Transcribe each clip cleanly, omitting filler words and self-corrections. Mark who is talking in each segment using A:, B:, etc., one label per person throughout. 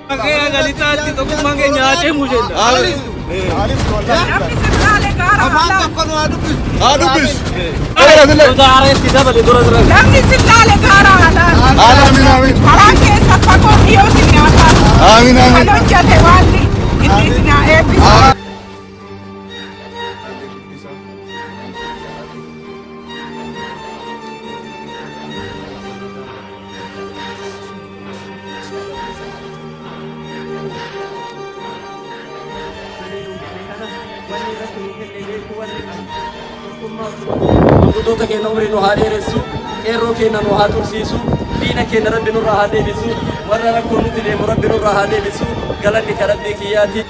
A: Galitaatti tokkummaan keenya haa cimu jenna.
B: Namni sirnaalee gaara
C: Afaan
B: alaa.
C: tokko nu haa dubbisu.
D: Haa dubbisu.
A: Haareetti dabale dura dura.
B: Namni sirnaalee gaara alaa.
D: Amiin amiin.
B: Karaa keessa fagoo dhiyoo si nyaata.
D: Amiin amiin.
B: Kan hojjate waan inni isin haa eebbisu.
A: Manguddoota keenya umrii nu haa dheeressu, qeerroo keenya nu haa tursiisu, diina keenya Rabbi nurraa haa deebisu, warra rakkoo nutti deemu Rabbi nurraa haa deebisu, galanni ka Rabbii kiyyaati.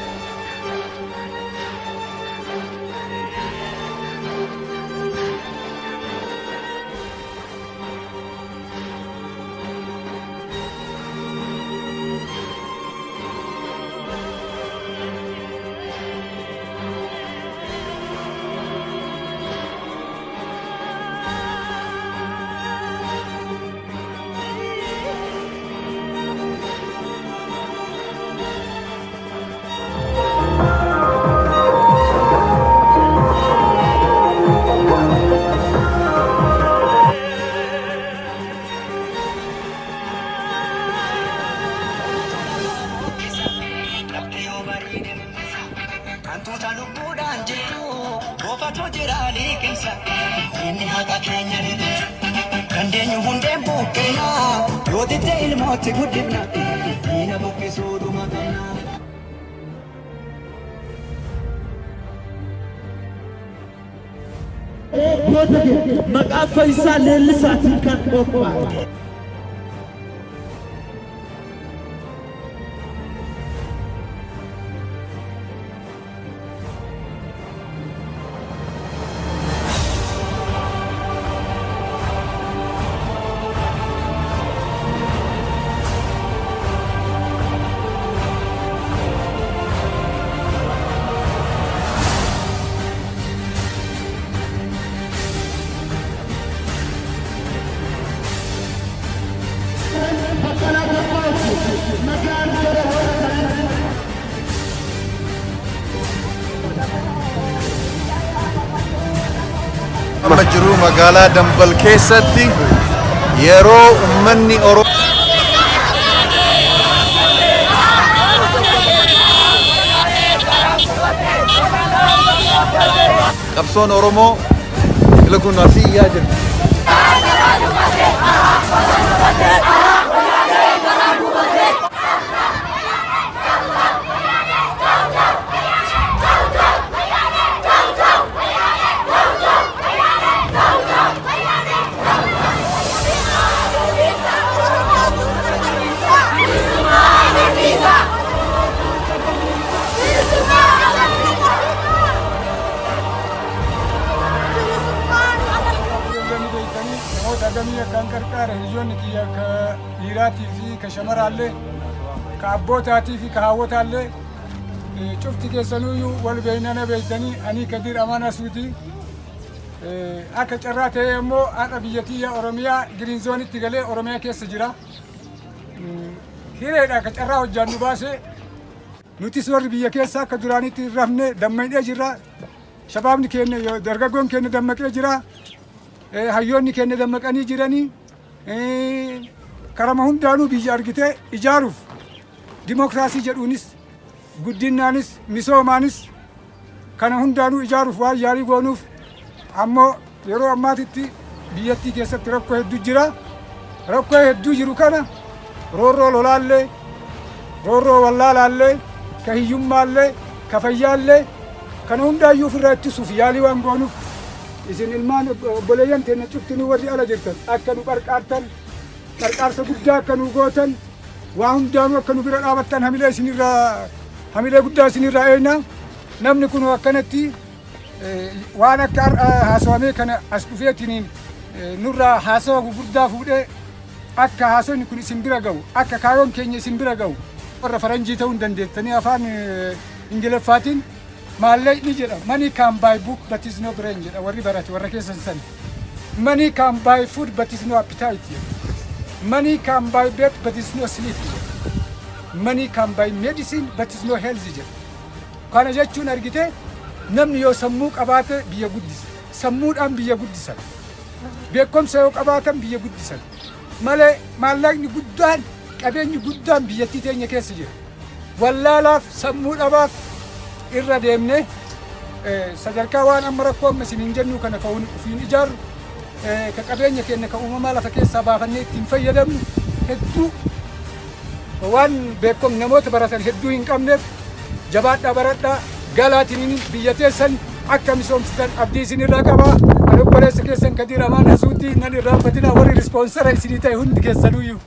E: Hantuuta lubbuudhaan jirtu boofatu jira liqimsa. Inni haqa keenya ni tumsa. Dandeenyu hundeen buqqina yoo didde ilmootti guddifna. Diina buqqisuu dhuma qabna.
F: Maqaa Fayyisaa Leellisaatiin kan qophaa'e.
D: Amma jiru magaalaa Dambal keessatti yeroo uummanni Oromoo qabsoon Oromoo ila kun asii iyyaa jirti.
G: Ijoolleen beektanii namoota hagamii akkaan qarqaara hiriyoonni kiyya ka dhiiraatii fi ka shamaraallee ka abbootaatii fi ka haawwotaallee cufti keessanuyyuu wal beeynana beektanii ani Kadir Amaanaa Suutii. Akka carraa ta'ee immoo har'a biyya tiyya Oromiyaa Green Zoonitti galee Oromiyaa keessa jira. Hireedha akka carraa hojjaan nu baase. Nutis warri biyya keessa akka duraanitti hin rafne dammaqnee jirra. Shabaabni keenya dargaggoon keenya dammaqee jira. Hayyoonni keenya dammaqanii jiranii. Karama hundaanuu biyya argitee ijaaruuf dimokiraasii jedhuunis guddinnaanis misoomaanis kana hundaanuu ijaaruuf waan yaalii goonuuf ammoo yeroo ammaatitti biyyattii keessatti rakkoo hedduu jira. Rakkoo hedduu jiru kana roorroo lolaallee, roorroo wallaalaallee, ka hiyyummaallee, ka fayyaallee kana hundaayyuu ofirraa ittisuuf yaalii waan goonuuf isin ilmaan obboleeyyan teenya cuftinuu warri ala jirtan akka nu qarqaartan, qarqaarsa guddaa akka nu gootan, waa hundaanuu akka nu bira dhaabattan hamilee isinirraa hamilee guddaa isinirraa eegna. Namni kun akkanatti waan akka har'a haasawamee kana as dhufeetiniin nurraa haasawa gurguddaa fuudhee akka haasawni kun isin bira ga'u, akka kaayoon keenya isin bira ga'u, warra faranjii ta'uu hin dandeettanii afaan Ingiliffaatiin maallaqni jedha, "Money can buy book but is no brain" jedha. Warri barate warra keessan san, "Money can buy food but is no appetite" jedha, "Money can buy bed but is no sleep" jedha. "Money can buy medicine but is no health" jedha. Kana jechuun argite, namni yoo sammuu qabaate biyya guddisa. Sammuudhaan biyya guddisan. Beekumsa yoo qabaatan biyya guddisan. Malee maallaqni guddaan, qabeenyi guddaan biyyattii teenya keessa jira. Wallaalaaf, sammuu dhabaaf irra deemne sadarkaa waan amma rakkoo amma isin hin jennu kana ka ofiin ijaarru, ka qabeenya keenya ka uumamaa lafa keessaa baafannee ittiin fayyadamnu hedduu waan beekum namoota baratan hedduu hin qabneef, jabaadhaa, baradhaa, galaatiin biyya teessan akka misoomsitan abdii isinirraa qabaa. Ani obboleessa keessan Kadiir Amaan Hasuutti nan irraanfatina, warri sponsor isinii ta'e hundi keessanuyyuu.